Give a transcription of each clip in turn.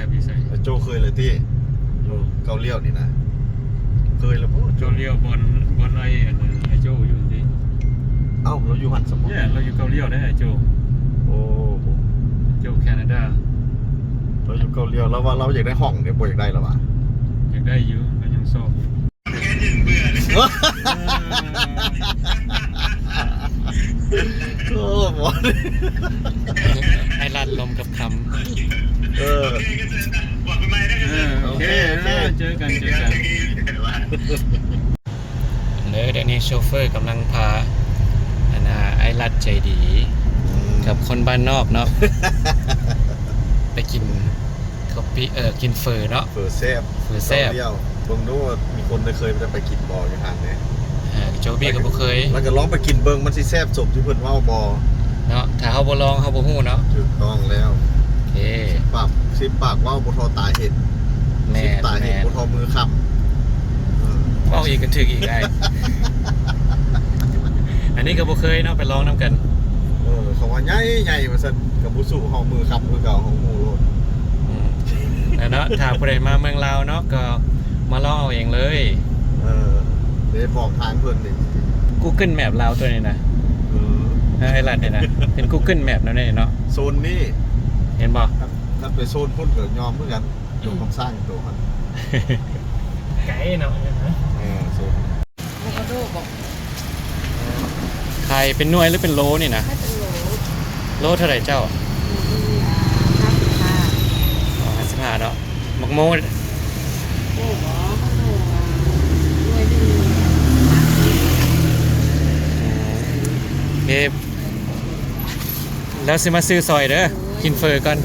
ໄປໃສ? ໄອ້ໂຈ້ເຄີຍແລ້ວຕິ? ໂອ້ ເກົ້າລ້ຽວນີ້ນະ ເຄີຍແລ້ວບໍ່? ເກົ້າລ້ຽວ ບ່ອນ ບ່ອນໄອ້ ອັນນັ້ນ ໄອ້ໂຈ້ຢູ່ຫັ້ນຕິ? ເອົ້າ ລາວຢູ່ຫັ້ນຊະບໍ? ແມ່ນ ລາວຢູ່ເກົ້າລ້ຽວເດ້ ໄອ້ໂຈ້. ໂອ້ ໂອ້ ໂຈ້ແຄນາດາ ລາວຢູ່ເກົ້າລ້ຽວ. ລາວວ່າລາວຢາກໄດ້ຫ້ອງເດ້ ບໍ່ຢາກໄດ້ລາວວ່າ? ຢາກໄດ້ຢູ່ ລາວຍັງຊອກ. ໂອ້ ບໍ່ ໄອ້ລັດລົມກັບຄຳ. ເອີ ເອີ ໂອເຄ ໂອເຄ ເຈີກັນ ເຈີກັນເດີ. ດຽວນີ້ໂຊເຟີກຳລັງພາ ອັນນ່າ ອ້າຍລັດໃຈດີ ອືມ ກັບຄົນບ້ານນອກເນາະ ໄປກິນເຂົ້າປີ ເອີ ກິນເຝີເນາະ. ເຝີແຊບ ເຝີແຊບ. ດຽວເບິ່ງດູວ່າມີຄົນໄດ້ເຄີຍໄດ້ໄປກິນບໍ່ຢູ່ຮ້ານນີ້. ເອີ ໂຈບີກໍບໍ່ເຄີຍ ແລ້ວກໍລອງໄປກິນເບິ່ງ ມັນຊິແຊບສົມທີ່ເພິ່ນເວົ້າບໍ່ເນາະ. ຖ້າເຮົາບໍ່ລອງ ເຮົາບໍ່ຮູ້ເນາະ. ຖືກຕ້ອງແລ້ວ. ໂອເຄ ສິບປາກ ສິບປາກເວົ້າບໍ່ທໍ່ຕາເຮັດ. ແມ່ນ ສິບຕາເຮັດ ແມ່ນ ບໍ່ທໍ່ມືຄຳ. ເອີ ເວົ້າອີກກໍຖືກອີກອ້າຍ. ອັນນີ້ກໍບໍ່ເຄີຍເນາະ ໄປລອງນຳກັນ. ເອີ ເຂົາວ່າໃຫຍ່ໆ ວ່າຊັ້ນ ກໍບໍ່ສູ້ເຮົາມືຄຳຄືເກົ່າ ເຮົາຮູ້ໂລດ. ອືມ ແລ້ວເນາະ ຖ້າຜູ້ໃດມາເມືອງລາວເນາະ ກໍມາລອງເອົາເອງເລີຍ. ເອີ ໄດ້ບອກທາງເພິ່ນນີ້ ກູເກີນແມັບລາວຕົວນີ້ນະ. ເອີ ເອີ ໄອ້ລັດນີ້ນະ ເປັນກູເກີນແມັບແນວນີ້ເນາະ ໂຊນນີ້ ເຫັນບໍ່? ຄັນ ຄັນໄປໂຊນພຸ້ນກໍຍອມຄືກັນ. ໂຕຄຳສ້າງໂຕມັນ ໄກເນາະ. ເອີ ໂຊນ ໂອໂວຄາໂດບໍ? ຂາຍເປັນໜ່ວຍຫຼືເປັນໂລນີ້ນະ? ຂາຍເປັນໂລ. ໂລເທົ່າໃດເຈົ້າ? ໂລໜຶ່ງ ອ່າ ຫ້າສິບຫ້າ. ອໍ ຫ້າສິບຫ້າເນາະ. ໝາກໂມ? ໂມບໍ? ໝາກໂມ ອ່າ ໜ່ວຍໜຶ່ງ ສາມສິບ. ອືມ ເອີ ແລ້ວຊິມາຊື້ຊ່ອຍເດີ ກິນເຝີກ່ອນ.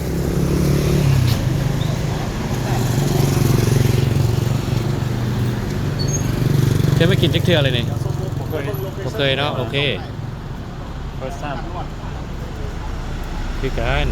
ເຄີຍມາກິນຈັກເທື່ອແລ້ວນີ້? ບໍ່ເຄີຍເນາະ. ໂອເຄ ເຟີສໄທາມ ຄືກັນ.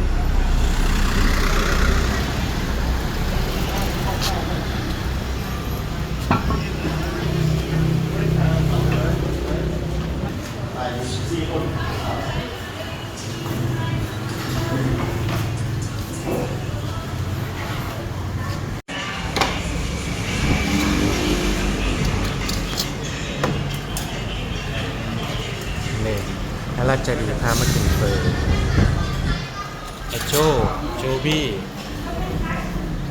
ນີ້ ອາລັດໃຈດີພາມາກິນເຝີ ໄອ້ໂຈ້ ໂຈບີ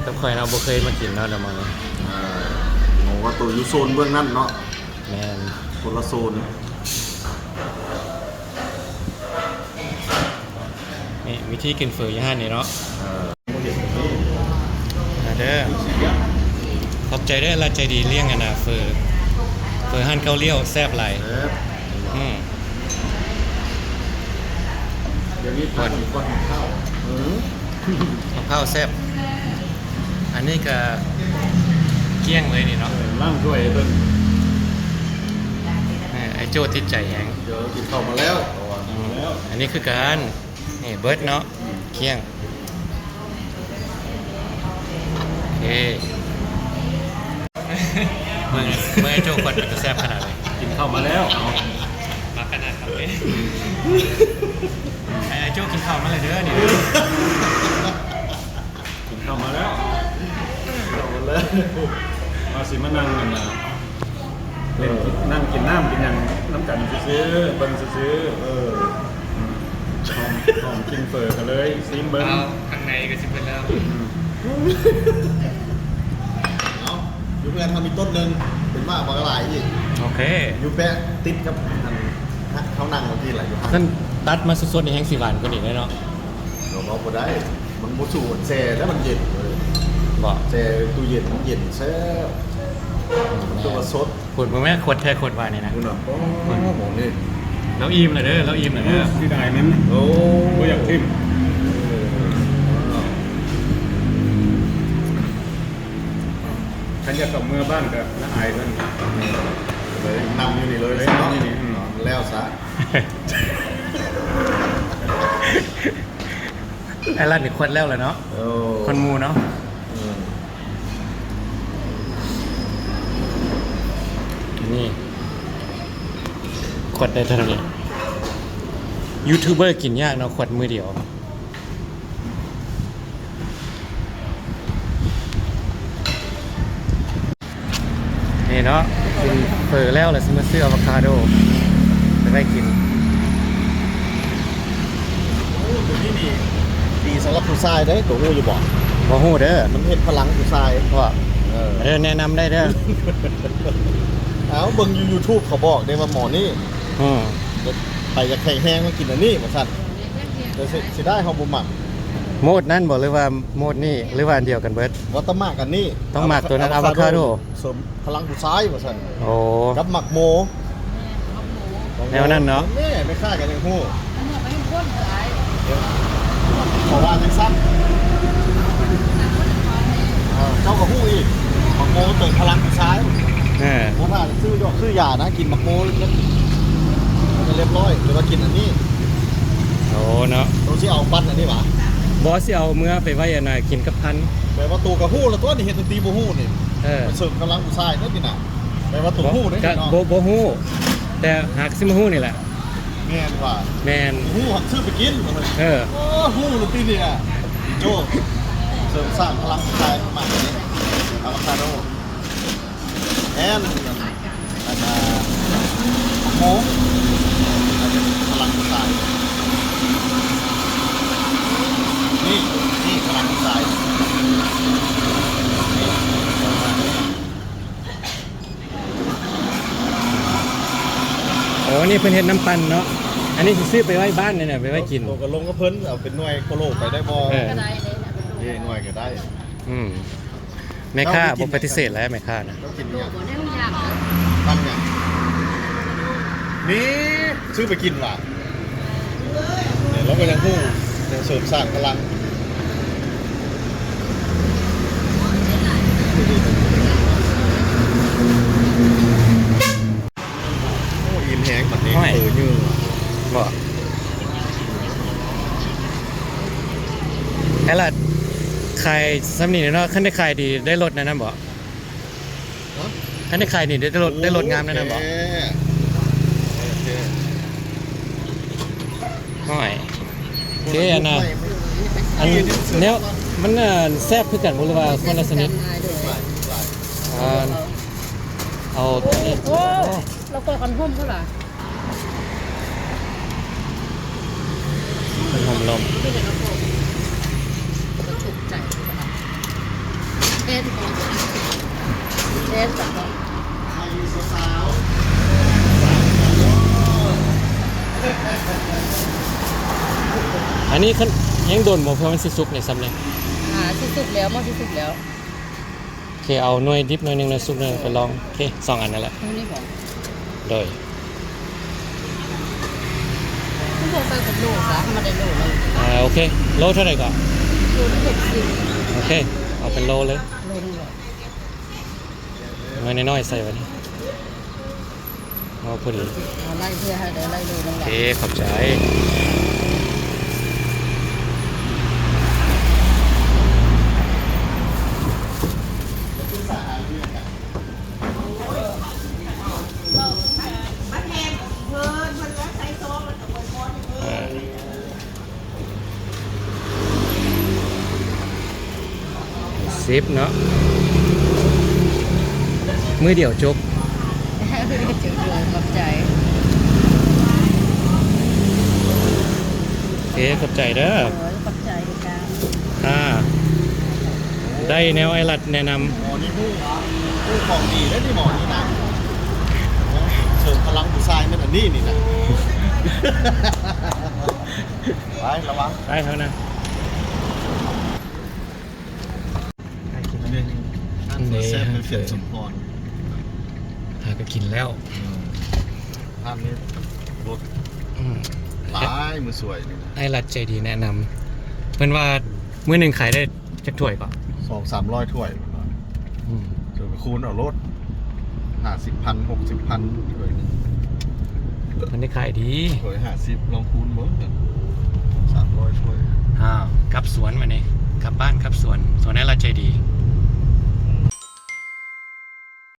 ກັບຂ້ອຍເນາະ ບໍ່ເຄີຍມາກິນເນາະ ດຽວມານີ້. ເອີ ໝໍວ່າໂຕຢູ່ໂຊນເບື້ອງນັ້ນເນາະ. ແມ່ນ ຄົນລະໂຊນ. ນີ້ວິທີກິນເຝີຢູ່ຮ້ານນີ້ເນາະ. ເອີ ມາເດີ ຂອບໃຈເດີ ລາວໃຈດີລ້ຽງ ອັນນ່າ ເຝີ ເຝີຮ້ານເກົ້າລ້ຽວແຊບຫຼາຍ. ອືມ ດຽວນີ້ທານກ່ອນເຂົ້າ. ເອີ ກັບເຂົ້າແຊບ. ອັນນີ້ກະກ້ຽງເລີຍນີ້ເນາະ. ເອີ ລ້າງຖ້ວຍໃຫ້ເພິ່ນ. ເອີ ໄອ້ໂຈ້ຕິດໃຈແຮງ. ເດີ ກິນເຂົ້າມາແລ້ວ. ອືມ ອັນນີ້ຄືກັນ. ນີ້ເບິດເນາະ. ອືມ ກ້ຽງ. ໂອເຄ ເມື່ອ ເມື່ອໄອ້ໂຈ້ຄົນເປັນຕາແຊບຂະໜາດໃດ. ກິນເຂົ້າມາແລ້ວ. ເອົາ ມາຂະໜາດນັ້ນເລີຍ. ໄອ້ ໄອ້ໂຈ້ກິນເຂົ້າມາແລ້ວເດີນີ້. ກິນເຂົ້າມາແລ້ວ ເຂົ້າມາແລ້ວ. ວ່າຊິມານັ່ງ ອັນນ່າ ເອີ ເຫຼັ້ນ ນັ່ງກິນນ້ຳກິນຫຍັງນຳກັນຊື່ໆ ເບິ່ງຊື່ໆ. ເອີ ອືມ ຫອມ ຫອມກິ່ນເຝີ ກໍເລີຍຊີມເບິ່ງ. ເອົາ ຂ້າງໃນກໍຊິເບິດແລ້ວ. ອືມ ເອົາ ຢູ່ເຮືອນເຮົາມີຕົ້ນໜຶ່ງ ເປັນໝາກບັກຫຼາຍອີກ. ໂອເຄ ຢູ່ແປະຕິດກັບອັນເຮົານັ່ງເມື່ອກີ້ລະ ຢູ່ຫັ້ນ. ຊັ້ນຕັດມາສົດໆ ນີ້ແຮງຊິຫວານກວ່ານີ້ເນາະ. ເຮົາເວົ້າບໍ່ໄດ້ ມັນບໍ່ສູ້ແຊ່ແລ້ວມັນເຢັນເວີຍ. ບໍ່ ແຊ່ຕູ້ເຢັນມັນເຢັນແຊບ. ອືມ ມັນຕົວະສົດ. ພຸ້ນ ເບິ່ງແມ້ ຂວດແທ້ຂວດວ່ານີ້ນະ. ພຸ້ນນະ ໂອ້ ໝໍນີ້ ລາວອີ່ມແລ້ວເດີ ລາວອີ່ມແລ້ວເດີ. ເສຍດາຍມັນ. ໂອ້ ບໍ່ຢາກຖິ້ມ. ເອີ ຄັນຢາກເຂົ້າເມືອບ້ານກໍລະອາຍເພິ່ນ. ເລີຍນຳຢູ່ນີ້ເລີຍ ເລີຍນຳຢູ່ນີ້. ອືມ ແລ້ວຊະ. ໄອ້ລັດນີ້ຂວດແລ້ວລະເນາະ. ໂອ້ ຄົນໝູ່ເນາະ. ອືມ ນີ້ຂວດໄດ້ເທົ່ານີ້. ຢູທູບເບີກິນຍາກເນາະ ຂວດມື້ດຽວ. ເນາະ ກິນເຝີແລ້ວລະຊິມາຊື້ອາໂວຄາໂດໄປໄວ້ກິນ. ໂອ້ ໂຕນີ້ນີ້ດີສຳລັບຜູ້ຊາຍເດ້ ໂຕຮູ້ຢູ່ບໍ່? ບໍ່ຮູ້ເດີ ມັນເຮັດພະລັງຜູ້ຊາຍ. ເອີ ເອີ ແນະນຳໄດ້ເດີ. ເອົາ ເບິ່ງຢູ່ຢູທູບເຂົາບອກເດ້ວ່າໝໍນີ້ ອືມ ໃຜຢາກແຂງແຮງມາກິນອັນນີ້ວ່າຊັ້ນ. ແຕ່ເສຍ ເສຍດາຍເຮົາບໍ່ມັກ ໂມດນັ້ນບໍ່ ຫຼືວ່າໂມດນີ້ ຫຼືວ່າອັນດຽວກັນເບິດ? ວ່າຕ້ອງມັກອັນນີ້ ຕ້ອງມັກໂຕນັ້ນ ອາໂວຄາໂດ ອາໂວຄາໂດ ເສີມພະລັງຜູ້ຊາຍວ່າຊັ້ນ. ໂອ້ ກັບໝາກໂມ ແນວນັ້ນເນາະ. ແມ່ ແມ່ຄ້າກໍຍັງຮູ້ ເຂົາວ່າຈັ່ງຊັ້ນ. ເອີ ເຈົ້າກໍຮູ້ອີກ ໝາກໂມເຕີມພະລັງຜູ້ຊາຍ. ເອີ ບໍ່ຖ້າຊື້ຢອກຊື້ຢານະ ກິນໝາກໂມແລ້ວມັນຈະລຽບຮ້ອຍ ແຕ່ວ່າກິນອັນນີ້. ໂອ້ ເນາະ ໂຕຊິເອົາປັ້ນອັນນີ້ຫວາ? ບໍ່ ຊິເອົາເມືອໄປໄວ້ອັນນ່າ ກິນກັບພັນ. ແປວ່າໂຕກໍຮູ້ລະຕົວະນີ້ ເຮັດແຕ່ຕີບໍ່ຮູ້ນີ້. ເອີ ໄປເສີມກຳລັງຜູ້ຊາຍເດີນີ້ນະ. ແປວ່າໂຕຮູ້ເດ້ ກະ ເນາະ ບໍ່ ບໍ່ຮູ້ ແຕ່ຫາກຊິມາຮູ້ນີ້ແຫຼະ. ແມ່ນວ່າ ແມ່ນ ຮູ້ຫາກຊື້ໄປກິນ. ເອີ ໂອ້ ຮູ້ລະຕິນີ້ນະ ໂຈ້ ເສີມສ້າງພະລັງກາຍມາກກວ່ານີ້ ອາໂວຄາໂດ ແມ່ນ ອັນນ່າ ໂມ ພະລັງກາຍ ນີ້ ນີ້ພະລັງກາຍ ນີ້ ໂອ້ ນີ້ເພິ່ນເຮັດນ້ຳປັ່ນເນາະ. ອັນນີ້ຊິຊື້ໄປໄວ້ບ້ານນີ້ນະ ໄປໄວ້ກິນ. ໂຕກໍລົງກັບເພິ່ນ ເອົາເປັນໜ່ວຍໂຄໂລໄປໄດ້ບໍ່? ເອີ ກໍໄດ້ເດ້ ເດ້ ໜ່ວຍກໍໄດ້. ອືມ ແມ່ຄ້າບໍ່ປະຕິເສດແລ້ວ ແມ່ຄ້ານະ. ເຈົ້າກິນຫຍັງ? ປັ້ນຫຍັງ? ນີ້ ຊື້ໄປກິນຫວາ? ນີ້ ລາວກໍຍັງຮູ້ ຍັງເສີມສ້າງພະລັງ. ໂອ້ ອີ່ມແຮງບັດນີ້. ໂອ້ຍ ເປີຍື ບໍ່ ໄອ້ລັດ ຂາຍສ່ຳນີ້ເນາະ. ຄັນໄດ້ຂາຍດີ ໄດ້ລົດແນວນັ້ນບໍ່? ຮະ? ຄັນໄດ້ຂາຍນີ້ ໄດ້ລົດ ໂອ້ ໄດ້ລົດງາມແນວນັ້ນບໍ່? ໂອເຄ ໂອເຄ ໂອ້ຍ ໂອເຄ ອັນນ່າ ອັນແນວ ມັນ ອັນ ແຊບຄືກັນບໍ່ ຫຼືວ່າຄົນລະຊະນິດ? ອັນ ເອົາ ໂອ້ ໂອ້ ລາວກໍກັນຫົ້ມເທົ່າລະ ມັນຫົ້ມລົມ ກໍຕົກໃຈ ແມ່ນບໍ່ ແມ່ນບໍ່? ອັນນີ້ຄັນ ຍັງດົນບໍ່ ເພື່ອມັນຊິສຸກນີ້ ສ່ຳນີ້? ອ່າ ຊິສຸກແລ້ວ ໝໍຊິສຸກແລ້ວ. ໂອເຄ ເອົາໜ່ວຍດິບໜ່ວຍໜຶ່ງ ໜ່ວຍສຸກໜ່ວຍໜຶ່ງໄປລອງ. ໂອເຄ ສອງອັນນັ້ນແຫຼະ. ໂດຍ ຄືບໍ່ໃສ່ເປັນໂລຊະ ມັນໄດ້ໂລໜຶ່ງ. ອ່າ ໂອເຄ ໂລເທົ່າໃດກໍ? ໂລລະຫົກສິບ. ໂອເຄ ເອົາເປັນໂລເລີຍ ໂລໜຶ່ງຮ້ອຍ. ໜ່ວຍນ້ອຍໆໃສ່ໄວ້ນີ້. ເອົາພໍດີ ເອົາໄລ່ເພື່ອໃຫ້ໄດ້ໄລ່ເລີຍນ້ອງຫຼານ. ເອ ຂອບໃຈ. ເອີ ສິບເນາະ ມື້ດຽວຈົບ. ເຈົ້າ ຂອບໃຈ. ໂອເຄ ຂອບໃຈເດີ. ໂດຍ ຂອບໃຈຄືກັນ. ອ່າ ໄດ້ແນວອ້າຍລັດແນະນຳ. ໝໍນີ້ຮູ້ ຮູ້ຂອງດີເດ້ນີ້ໝໍນີ້ນະ. ເສີມພະລັງຜູ້ຊາຍແມ່ນອັນນີ້ນີ້ນະ. ໄປ ລະວັງ ໄປເຮົານະ. ໄດ້ກິນແລ້ວ ອັນນີ້ ອືມ ຮ້ານເປີດແຊບ ເອີ ເປັນເຂື່ອນສົມພອນ ຫາກໍກິນແລ້ວ. ເອີ ຮ້ານນີ້ລົດ ອືມ ຫຼາຍ ມື້ສວຍນີ້ນະ. ອ້າຍລັດໃຈດີແນະນຳ ເພິ່ນວ່າມື້ໜຶ່ງຂາຍໄດ້ຈັກຖ້ວຍກໍ? ສອງສາມຮ້ອຍຖ້ວຍ. ອືມ ເຈົ້າກໍຄູນເອົາໂລດ ຫ້າສິບພັນ ຫົກສິບພັນ ຖ້ວຍໜຶ່ງ. ມັນໄດ້ຂາຍດີ ຖ້ວຍຫ້າສິບ ລອງຄູນເບິ່ງ ສາມຮ້ອຍຖ້ວຍ. ອ້າວ ກັບສວນບາດນີ້ ກັບບ້ານກັບສວນ ສວນໃຫ້ລາວໃຈດີ.